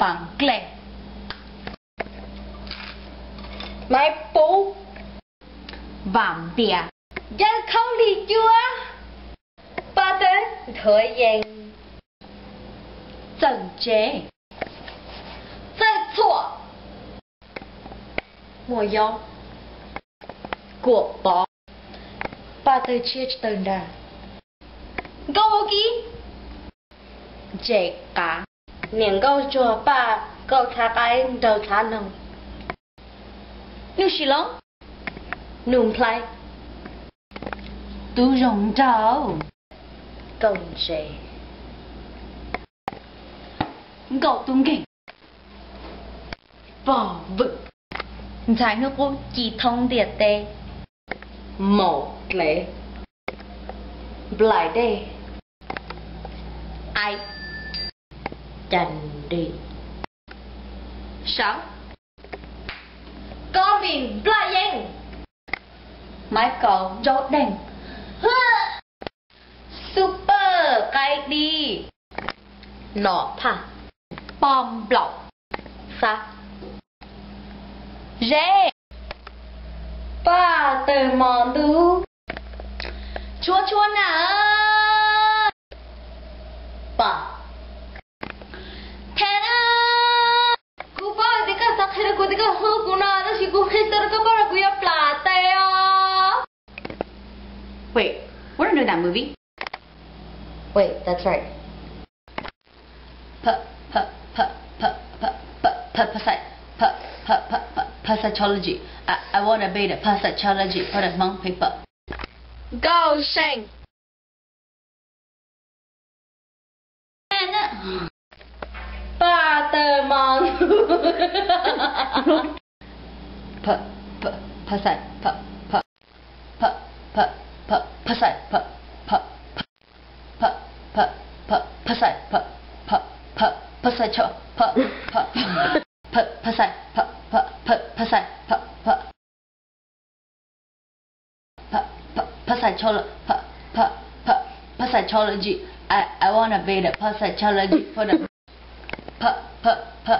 Pam Nklej. Maiv Puv. Vam Npias. Yawg Khaub Lig Cuab. Paj Tawg Nthuav Yees. Txawj Ntse. Txawj Txhuam. Muaj Yob. Kuam Pov. Paj Tawg Tshiab Tsis Tawg Nra. Nkauj Vaub Kib. Ntses Qav. Niam Nkauj Tsuag Paj Nkauj Txhav Qaib Nraug Txhav Noog. Nuj Sis Loob. Nuj Nplhaib. Tub Zoo Nraug. Nkauj Ntse. Nkauj Tub Nkeeg. Pog Vwm. Ntxhais Hnub Qub Ci Thoob Ntiaj Teb. Maum Dlev. Nplaim Dej. Ai. Cas Dis. Sab. Kob Mis Nplaj Yeeb. Maiv Kaus Ntsaub Deej. Super Qaib Dib. Nom Phaj. Poj Nplaum. Xab. Zeb. Paj Tawg Mos Ntub. Tshuab Tshuab Na. Paj. Them na. Kuv paub tias koj xav qhia rau kuv tias koj hlub kuv no, tab sis kuv qhia tau rau koj paub los kuv yuav plam tes os. Wait, we're not doing that movie. Wait, that's right. P, p, p, p, p, p, p, psy, p, p, p, p, psychology. I, I wanna be the psychology for the Hmong people. Nkauj Seej. Paj Tawg Mos Ntub. P, p, p, psy, p, p, p, p, p, psy, p, p, p, p, p, p, psy, p, p, p, psy, p, p, p, p, psy, p, p, p, psy, p, p, p, psy, p, p, P, p, psycholo-, p, p, p, psychology. I, I wanna be the psychology for the p, p, p,